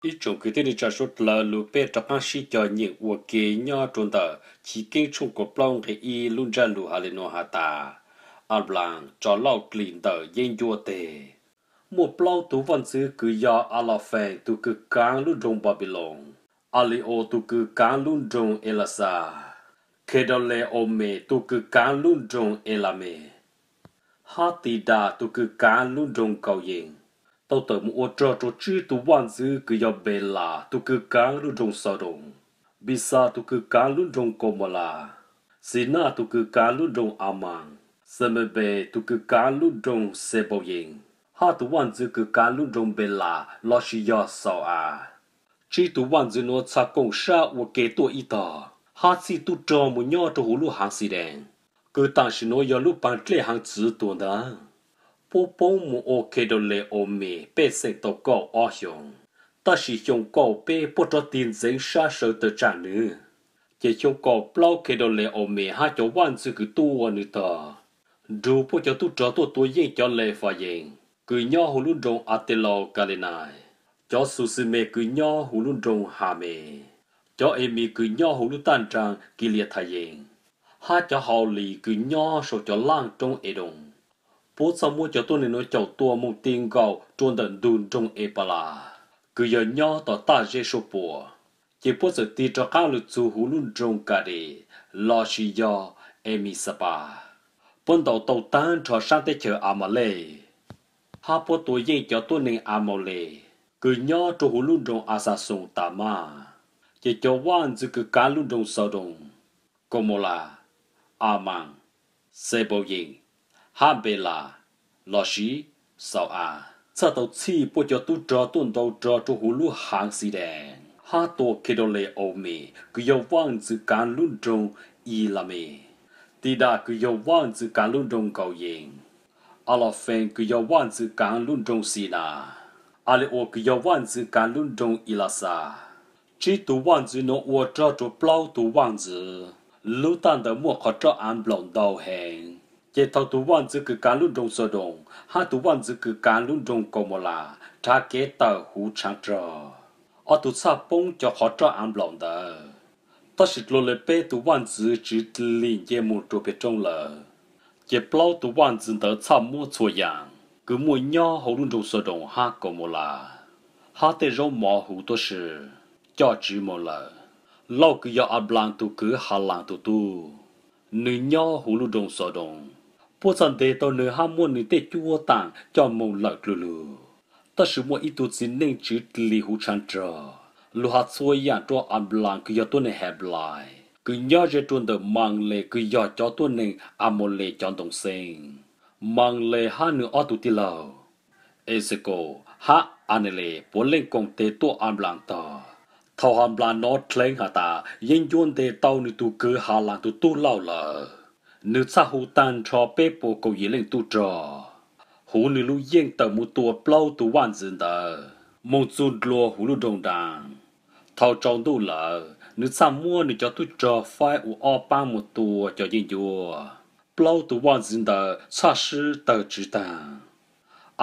Ib tsoom kwv tij neej tsa suav dlawg, lug peb rov qaab sib cog nyeem ua ke nyob rua ntawm Chiv Keeb tshooj kaum plaub nqe ib lub ntsab lug has le nuav has tas, Anplaas tso lauj dlig ntawm yeeb ncuab teg. Muaj plaub tug vaaj ntxwv kws yog Alafees tug kws kaav lub nroog Npanpiloos, Alius tug kws kaav lub nroog Elasas, Khedauleomes tug kws kaav lub nroog Elames, hab Tidas tug kws kaav lub nroog Nkaus Yees, tau tawm mus ua rog rua tsib tug vaaj ntxwv kws yog Npelas tug kws kaav lub nroog Xaudoos, Npixas tug kws kaav lub nroog Kaumolas, Xinaj tug kws kaav lub nroog Amaas, Xemenpes tug kws kaav lub nroog Xenpauyees, hab tug vaaj ntxwv kws kaav lub nroog Npelas lossis yog Xau-as. Tsib tug vaaj ntxwv nuav txha koom sab ua ke tuaj ib tog, hab txhij tub rog mus nyob rua huv lub haav Xidees, kws tam sim nuav yog lub paag dlej haav txwv tuag ntag. Puab poob mus ua Khedauleomes pej xeem tau kaum ob xyoos, tab sis xyoo kaum peb puab rov tig ntxeev sab sawv tawm tsaam nwg. Ces xyoo kaum plaub Khedauleomes hab cov vaaj ntxwv kws tuaj nwg tog, nrug puab cov tub rog tuaj tua yeej cov Lefayees kws nyob huv lub nroog Atelaus Kalenais, cov Xuximes kws nyob huv lub nroog Hames, cov Emis kws nyob huv lub taj nraag Kiliathayees, hab cov Haulis kws nyob sau cov laaj roob Edoos. Puab txhaj muab cov tuab neeg nuav caum tua moog ti nkaus rua ntawm ntug nroog Enpalas kws yog nyob tom taj zeb suab puam, ces puab txawm tig rov qaab lug txug huv lub nroog Kades lossis yog Emisxapas. Puab ntaus tau taag nrho saab teb chaws Amalej, hab puab tua yeej cov tuab neeg Amaules kws nyob rua huv lub nroog Axaxoos-Tamaj. Ces cov vaaj ntxwv kws kaav lub nroog Xaudoos, Kaumolas, Amaas, Xenpauyees, hab Npelas lossis Xau-as txhaj tau txhij puab cov tub rog tuaj ntaus rog rua huv lub haav Xidees, hab tua Khedauleomes kws yog vaaj ntxwv kaav lub nroog Ilames, Tidas kws yog vaaj ntxwv kaav lub nroog Nkaus Yees, Alafees kws yog vaaj ntxwv kaav lub nroog Xinas, Alius kws yog vaaj ntxwv kaav lub nroog Ilasas. Tsib tug vaaj ntxwv nuav ua rog rua plaub tug vaaj ntxwv, lub taj ntawd muaj qhov roj av nplaum ntau heev. Ces thaus tug vaaj ntxwv kws kaav lub nroog Xaudoos hab tug vaaj ntxwv kws kaav lub nroog Kaumolas rhav kev tawm huv tshaav rog, ob tug txhaj poob cov qhov roj av nplaum ntawd. Tab sis dlua le peb tug vaaj ntxwv tsiv dlig nce moog rua peg roob lawm. Ces plaub tug vaaj ntxwv ntawd txhaj muab txhua yaam kws muaj nyob huv lub nroog Xaudoos hab Kaumolas, hab tej zaub mov huv tuab si, coj tsiv moog lawm. Lauj kws yog Anplaas tug kwv Halaas tug tub, nwg nyob huv lub nroog Xaudoos. Puab txhaj nteg tau nwg hab muab nwg tej cuab taam coj moog lawm dlug lug. Tab sis muaj ib tug txiv neej tsiv dlig huv tshaav rog, lug has txhua yaam rua Anplaas kws yog tuab neeg Henplais kws nyob ze rua ntawm Maas Les kws yog cov tuab neeg Amaules cov ntoo xeeb. Maas Les hab nwg ob tug tij laug, Exekaus hab Aneles puav leej koom teg tuaj Anplaas tog. Thaus Anplaas nov dleev has tas yeeb ncuab nteg tau nwg tug kwv Halaas tug tub Lauj lawm, nwg txhaj hu taag nrho peb puas kaum yim leej tub rog huv nwg lub yeej tawm mus tua plaub tug vaaj ntxwv ntawd moog txug dlua huv lub nroog Daas. Thaus tsaus ntuj lawm, nwg txhaj muab nwg cov tub rog faib ua ob paab moog tua cov yeeb ncuab. Plaub tug vaaj ntxwv ntawd txhaj sib tawg tsiv taag.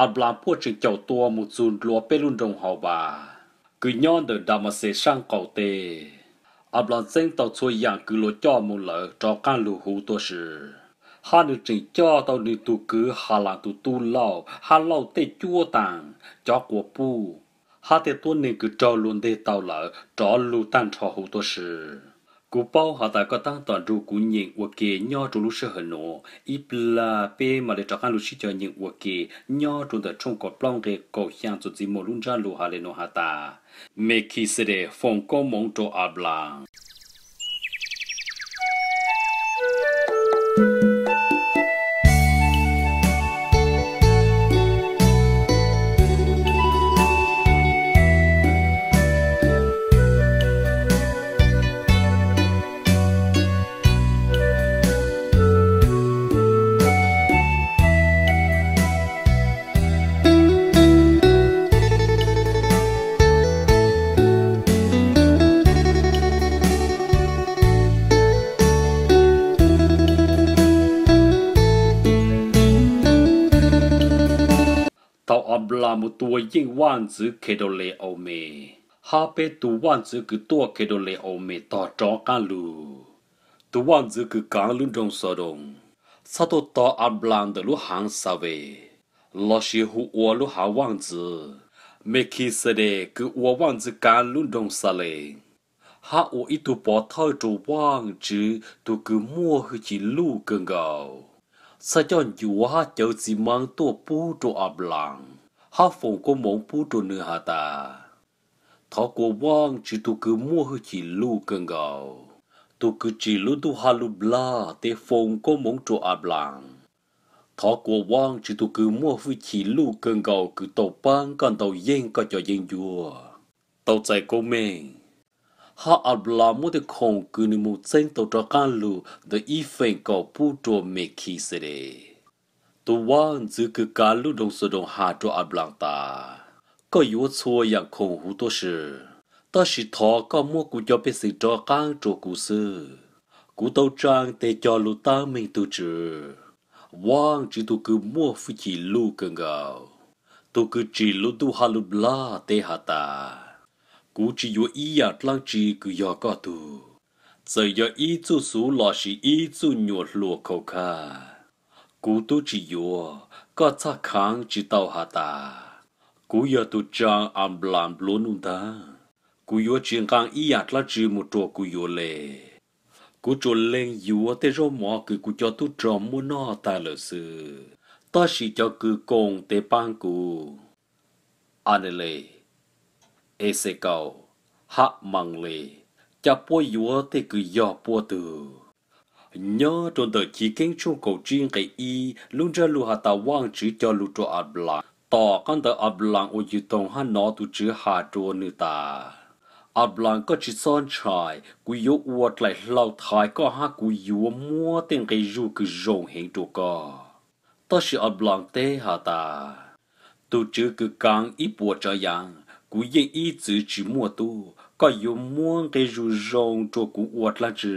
Anplaas puab tseem caum tua moog txug dlua peb lub nroog Hauvas kws nyob ntawm Damaxes saab qaum teb. Anplaas txeeb tau txhua yaam kws luas coj moog lawm rov qaab lug huv tuab si, hab nwg tseem coj tau nwg tug kwv Halaas tug tub Lauj hab Lauj tej cuab taam, cov quas puj, hab tej tuab neeg kws raug luag nteg tau lawm rov lug taag nrho huv tuab si. Kuv paub has tas koj taab tom nrug kuv nyeem ua ke nyob rua lub sij hawm nuav, ib plag peb mam le rov qaab lug sib cog nyeem ua ke nyob rua ntawm tshooj kaum plaub nqe kaum xyaa txuas ntxiv moog lub ntsab lug has le nuav has tas, Mekhixedes foom koob moov rua Anplaas. Thaus Anplaas mus tua yeej vaaj ntxwv Khedauleaumes, Hab peb tug vaaj ntxwv kws tuaj Kedauleaumej tog rov qaab lug, tug vaaj ntxwv kws kaav lub nroog Xaudoos, txhaj tuaj tog Anplaas ntawm lub haav Xaves, lossis hu ua lub haav vaaj ntxwv. Mekhixedes kws ua vaaj ntxwv kaav lub nroog Xalees, hab ua ib tug pov thawj rua Vaajtswv tug kws muaj hwj chim luj kawg nkaus, txhaj coj ncuav hab cawv txiv maab tuaj pub rua Anplaas, hab foom koob moov pub rua nwg has tas, Thov kuas Vaajtswv tug kws muaj hwj chim luj kawg nkaus, tug kws tsim lub ntuj hab lub nplaag tes foom koob moov rua Anplaas. Thov kuas Vaajtswv tug kws muaj hwj chim luj kawg nkaus kws tau paab koj ntau yeej koj cov yeeb ncuab, tau txais koob meej. Hab Anplaas muab tej khoom kws nwg moog txeeb tau rov qaab lug ntawm ib feem kaum pub rua Mekhixedes. Tug vaaj ntxwv kws kaav lub nroog Xaudoos has rua Anplaas tas, Koj yuav txhua yaam khoom huv tuab si, tab sis thov koj muab kuv cov pej xeem rov qaab rua kuv xwb. Kuv tau tsaa tes cog lug tab meeg tug Tswv, Vaajtswv tug kws muaj hwj chim luj kawg nkaus, tug kws tsim lub ntuj hab lub nplaag teb has tas, Kuv tsi yuav ib yaam dlaab tsi kws yog koj tug, txawm yog ib txuj xuv lossis ib txuj nyuam hluas khau khaj, kuv tub tsi yuav. Koj txhaj khaav tsi tau has tas, Kuv yog tug tsaa Anplaas npluav nuj ntaag, kuv yuav tsi nqaa ib yaam dlaab tsi moog rua kuv yuav le. Kuv tsuas leeg yuav tej zaub mov kws kuv cov tub rog muab noj taag lawm xwb, tab sis cov kws koom tes paab kuv, Anales, Exekaus, hab Maales, ca puab yuav tej kws yog puab tug. Nyob rua ntawm Chiv Keeb tshooj kaum tsib nqe ib, lub ntsab lug has tas Vaajtswv cog lug rua Anplaas. Tom qaab ntawd Anplaas ua yws toog hab nov tug Tswv has rua nwg tas, Anplaas, koj tsi xob ntshai, kuv yuav ua dlaim hlau thaiv koj hab kuv yuav muab tej nqe zug kws zoo heev rua koj. Tab sis Anplaas teb has tas, Tug Tswv kws kaav ib puas tsaav yaav, kuv yeej ib txwv tsi muaj tub, koj yuav muab nqe zug zoo rua kuv ua dlaab tsi?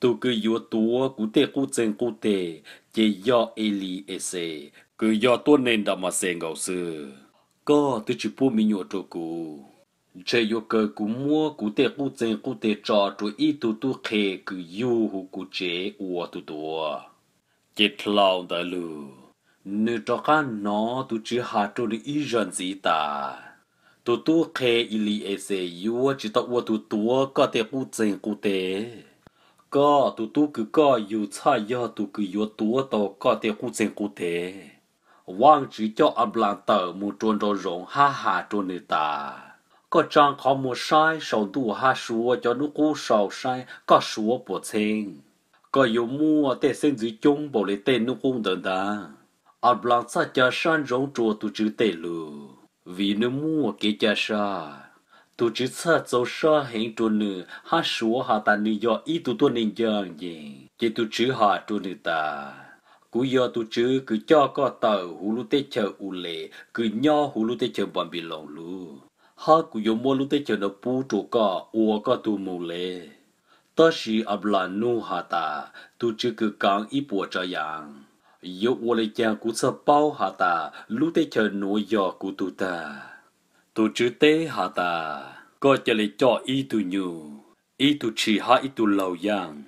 Tug kws yuav tuav kuv tej qub txeeg qub teg ces yog Eli-eses kws yog tuab neeg Damaxes nkaus xwb. Koj twb tsi pub me nyuam rua kuv, ntshe yuav kawg kuv muab kuv tej qub txeeg qub teg tso rua ib tug tub qhe kws yug huv kuv tsev ua tug tuav. Ces dlhau ntawd lug, nwg rov qaab nov tug Tswv has rua nwg ib zag ntxiv tas, Tug tub qhe Eli-eses yuav tsi tau ua tug tuav koj tej qub txeeg qub teg. Koj tug tub kws koj yug txhaj yog tug kws yuav tuav tau koj tej qub txeeg qub teg. Vaajtswv coj Anplaas tawm moog rua nrau zoov hab has rua nwg tas, Koj tsaa qhov muag saib saum ntuj hab suav cov nub qub sau saib koj suav puas txheeb. Koj yuav muaj tej xeeb ntxwv coob npaum le tej nub qub ntawd ntaag. Anplaas txhaj ca sab ntsoov rua tug Tswv tej lug, vim nwg muaj kev ca sab. Tug Tswv txhaj txaus sab heev rua nwg hab suav has tas nwg yog ib tug tuab neeg ncaaj nceeg. Ces tug Tswv has rua nwg tas, Kuv yog tug Tswv kws coj koj tawm huv lub teb chaws Ules kws nyob huv lub teb chaws Npanpiloos lug, hab kuv yuav muab lub teb chaws ntawd pub rua koj ua koj tug moog le. Tab sis Anplaas nug has tas, Tug Tswv kws kaav ib puas tsaav yaav, yuav ua le caag kuv txhaj paub has tas lub teb chaws nuav yog kuv tug tag? Tug Tswv teb has tas, Koj ca le coj ib tug nyuj, ib tug tshis hab ib tug laug yaaj,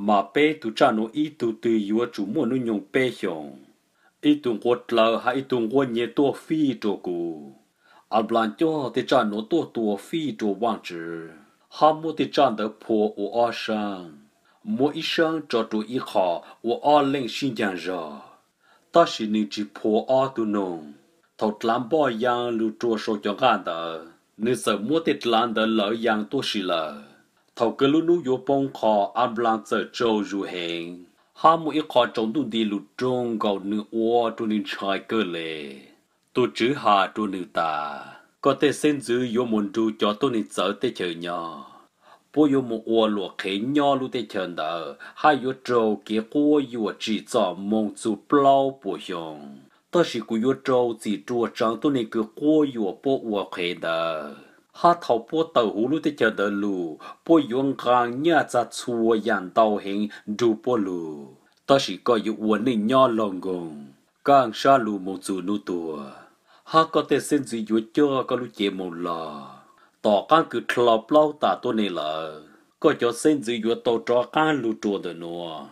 mas peb tug tsaj nuav ib tug twg yuav tsum muaj nub nyoog peb xyoos, ib tug nquag dlawv hab ib tug nquag nyeg tuaj fij rua kuv. Anplaas coj tej tsaj nuav tuaj tua fij rua Vaajtswv, hab muab tej tsaj ntawd phua ua ob saab, muab ib saab tso rua ib qho ua ob leej sib ncaag zog. Tab sis nwg tsi phua ob tug noog. Thaum dlav npoj yaa lug rua sau cov nqaj ntawd, nwg txawm muab tej dlav ntawd lawv yaa tuab si lawm. Thaum kawg lub nub yuav poob qho, Anplaas txawm tsaug zug heev, hab muaj ib qho tsaus ntuj nti lug roog nkaus nwg ua rua nwg ntshai kawg le. Tug Tswv has rua nwg tas, Koj tej xeeb ntxwv yuav mus nrug cov tuab neeg txawv teb chaws nyob. Puab yuav mus ua luam qhev nyob lub teb chaws ntawd hab yuav raug kev quab yuam tsim txom moog txug plaub puas xyoo. Tab sis kuv yuav rau txim rua tsaav tuab neeg kws quab yuam puab ua qhev ntawd, hab thaum puab tawm huv lub teb chaws ntawd lug, puab yuav nqaa nyaj txag txhua yaam ntau heev nrug puab lug. Tab sis koj yuav ua neej nyob laug nkoog, kaaj sab lug moog txug nub tuag, hab koj tej xeeb ntxwv yuav coj koj lub cev moog lug. Tom qaab kws dlhau plaub tas tuab neeg lawm, koj cov xeeb ntxwv yuav tau rov qaab lug rua ntawm nuav,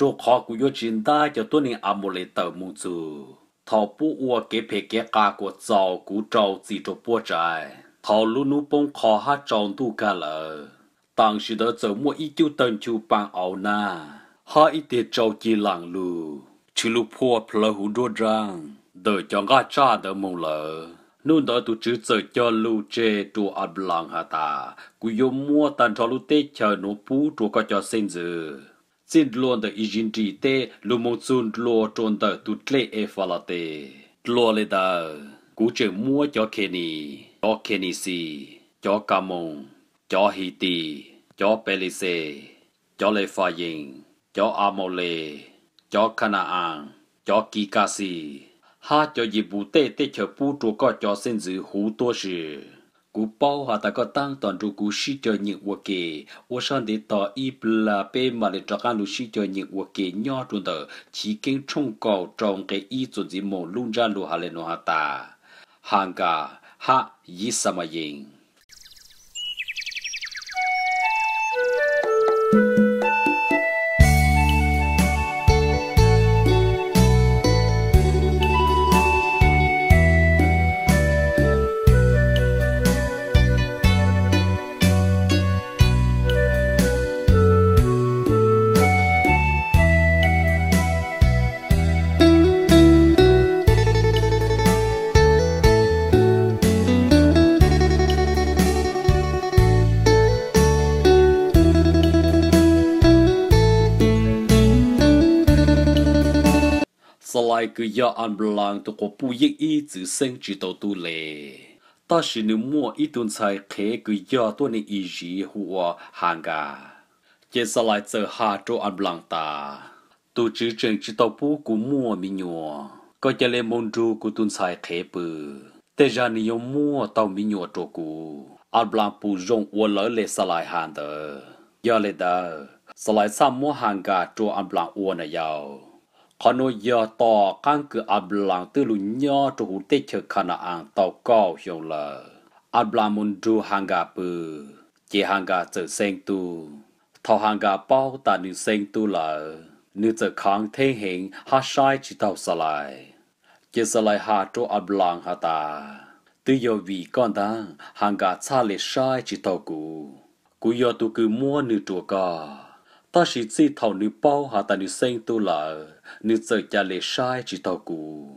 rua qhov kuv yuav tsis ntab cov tuab neeg Amaules tawm moog txug. Thaus puab ua kev phem kev qas kuas txaus kuv rau txim rua puab tsav. Thaus lub nub poob qho hab tsaus ntuj kag lawm, taam sim ntawd txawm muaj ib cub tawg nchu paa auv nab, hab ib teg tsau cig laam lug, tshwm lug phuaj plawv huv nruab nraab ntawm cov nqaj tsaj ntawd moog lawm. Nub ntawd tug Tswv txawm cog lug tseg rua Anplaas has tas, kuv yuav muab taag nrho lub teb chaws nuav pub rua koj cov xeeb ntxwv, txij nplua ntawm Iziv nrim teb lug moog txug nplua rua ntawm tug dlej Efalates. Dlua le ntawd, kuv tseem muab cov Khenis, cov Khenixis, cov Kamoos, cov Hitis, cov Pelixes, cov Lefayees, cov Amaules, cov Khana-as, cov Kikaxis, hab cov Yipus tej teb chaws pub rua koj cov xeeb ntxwv huv tuab si. Kuv paub has tas koj taab tom nrug kuv sib cog nyeem ua ke, ua sab ntev tog ib plag peb maam le rov qaab lug sib cog nyeem ua ke nyob rua ntawm Chiv Keeb tshooj kaum rau nqe ib txuas ntxiv moog lub ntsab lug has le nuav has tas, Hakas hab Yixalayees. Xalais kws yog Anplaas tug quas puj yeej ib txwm xeeb tsis tau tub le, tab sis nws muaj ib tug ntxhais qhev kws yog tuab neeg Iziv hu ua Hakas. Ces Xalais txawm has rua Anplaas tas, Tug Tswv tseem tsis tau pub kuv muaj me nyuam, koj ca le moog nrug kuv tug ntxhais qhev pw, tej zag nws yuav muaj taug me nyuam rua kuv. Anplaas pum zoo ua lawv le Xalais has ntawd. Yog le ntawd, Xalais txhaj muab Hakas rua Anplaas ua nam yau. Qhov nuav yog tom qaab kws Anplaas twb lug nyob rua huv teb chaws Khana-as tau kaum xyoo lawm. Anplaas moog nrug Hakas pw, ces Hakas txawm xeeb tub. Thaus Hakas paub tas nws xeeb tub lawm, nws txawm khaav theeb heev hab saib tsis taug Xalais. Ces Xalais has rua Anplaas has tas, Twb yog vim koj ntaag Hakas txhaj le saib tsis taug kuv. Kuv yog tug kws muab nws rua koj, tab sis txij thaus nws paub has tas nws xeeb tub lawm, nws txawm ca le saib tsis taug kuv.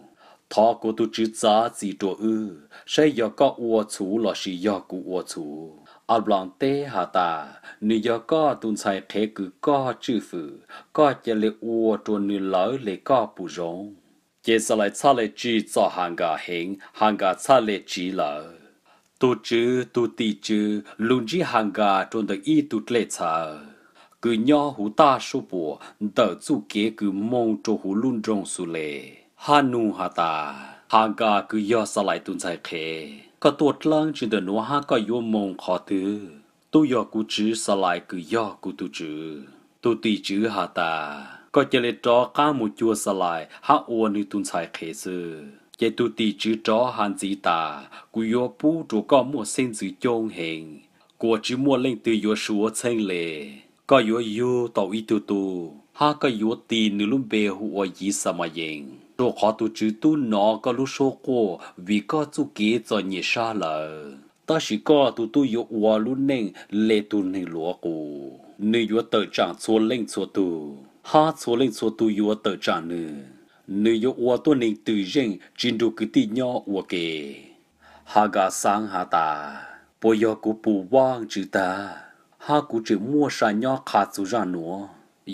Thov kuv tug Tswv txav txim rua wb saib yog koj ua txhuv lossis yog kuv ua txhuv. Anplaas teb has tas, Nws yog koj tug ntxhais qhev kws koj tswj fwm, koj ca le ua rua nws lawv le koj pum zoo. Ces Xalais txhaj le tsim txom Hakas heev, Hakas txhaj le tsiv lawm. Tug Tswv tug tim tswv lug ntsib Hakas rua ntawm ib tug dlej txhawv kws nyob huv taj suab puam ntawm txuj kev kws moog rua huv lub nroog Xules, hab nug has tas, Hakas kws yog Xalais tug ntxhais qhev, koj tuaj dlaab tsi ntawm nuav hab koj yuav moog qhov twg? Tub yog kuv tswv Xalais kws yog kuv tug tswv. Tug tim tswv has tas, Koj ca le rov qaab moog cuag Xalais hab ua nwg tug ntxhais qhev xwb. Ces tug tim tswv rov has ntxiv tas, Kuv yuav pub rua koj muaj xeeb ntxwv coob heev, kuas tsis muaj leej twg yuav suav txheeb le. Koj yuav yug tau ib tug tub, hab koj yuav tis nws lub npe hu ua Yixalayees, rua qhov tug Tswv tub nov koj lub suab quaj vim koj txuj kev txom nyem sab lawm. Tab sis koj tug tub yuav ua lub neej le tug neeg luav qus, nws yuav tawm tsaam txhua leej txhua tug, hab txhua leej txhua tug yuav tawm tsaam nws. Nws yuav ua tuab neeg twm zeej tsis nrug kwv tij nyob ua ke. Hakas xaav has tas, Puas yog kuv pum Vaajtswv tag, hab kuv tseem muaj sa nyob qha txug zaaj nuav?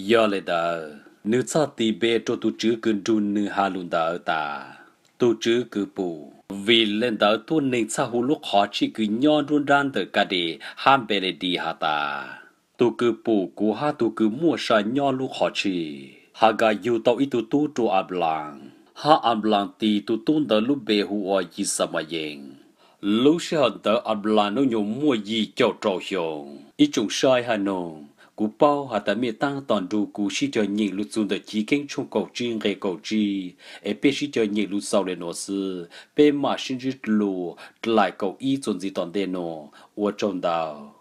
Yog le ntawd, nws txhaj tis npe rua tug Tswv kws nrug nws has lug ntawd tas, Tug Tswv kws pum. Vim le ntawd tuab neeg txhaj hu lub qhov tshij kws nyob nruab nrab ntawm Kades hab Npeledes has tas, Tug kws pum kuv hab tug kws muaj sa nyob lub qhov tshij. Hakas yug tau ib tug tub rua Anplaas, hab Anplaas tis tug tub ntawd lub npe hu ua Yixalayees. Lub sij hawm ntawd Anplaas nub nyoog muaj yim caum rau xyoo. Ib tsoom saib hab noog, Kuv paub has tas mej taab tom nrug kuv sib cog nyeem lug txug ntawm Chiv Keeb tshooj kaum tsib nqe kaum tsib, es peb sib cog nyeem lug xaus le nuav xwb, peb maam sib ntsib dlua dlaim kaum ib txuas ntxiv tom ntej nuav. Ua tsaug ntau.